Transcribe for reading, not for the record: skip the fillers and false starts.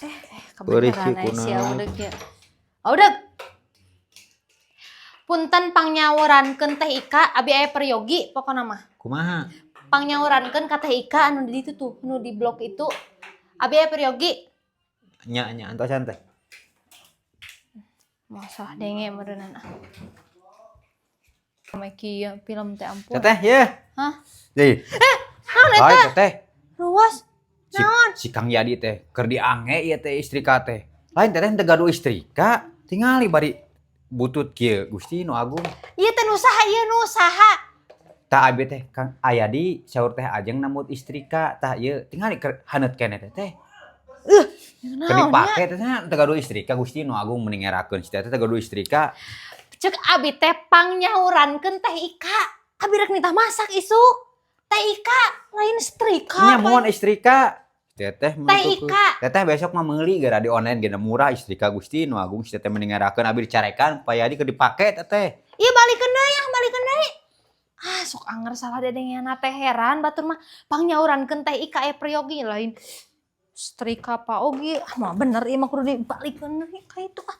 Kebeneran Berisi aya si kunaon. Audeg ya. Audeg. Punten, pangnyaurankeun Teh Ika, abi aya peryogi pokona mah. Kumaha? Pangnyaurankeun ka Teh Ika anu di ditu tuh, nu di blok itu. Abi aya peryogi. Nya nya, antosan teh. Masa denge meureunana. Mah kieu film teh, ampun. Teteh, ye. Hah? Deui. Naon eta? Baik, teteh. Ruas. Si, Naon? si Kang Yadi teh keur diange ieu teh istrika teh. Lain teteh teu gaduh istrika, tingali bari butut kieu, Gusti nu agung. Ieu teh nu saha, ieu nu saha? Tah, abi teh Kang Ayadi saur Teh Ajeng nambut istrika. Tah, ieu tingali keur haneut keneh teh teh. Keur Naon nya? Dipake teh teu gaduh istrika, Gusti nu agung, mending ngerakeun si teteh teu gaduh istrika. Cek abi teh pangnyaurankeun Teh Ika. Abi rek nitah masak isuk. Teh Ika lain setrika. Nya mohon istrika. Teteh Teh Ika. Teteh besok mah meuli gara di online gena murah istrika, Gusti nu agung, si teteh mending ngerakeun abi dicarekan Pak Yadi keur dipake teteh. Iya, balikeun deui, yang balikeun deui. Ah, sok anger salah dedengeana teh, heran batur mah pangnyaurankeun Teh Ika aya peryogi lain setrika Pak Ogi. Ah, mah bener ieu mah kudu dibalikeun deui ka itu ah.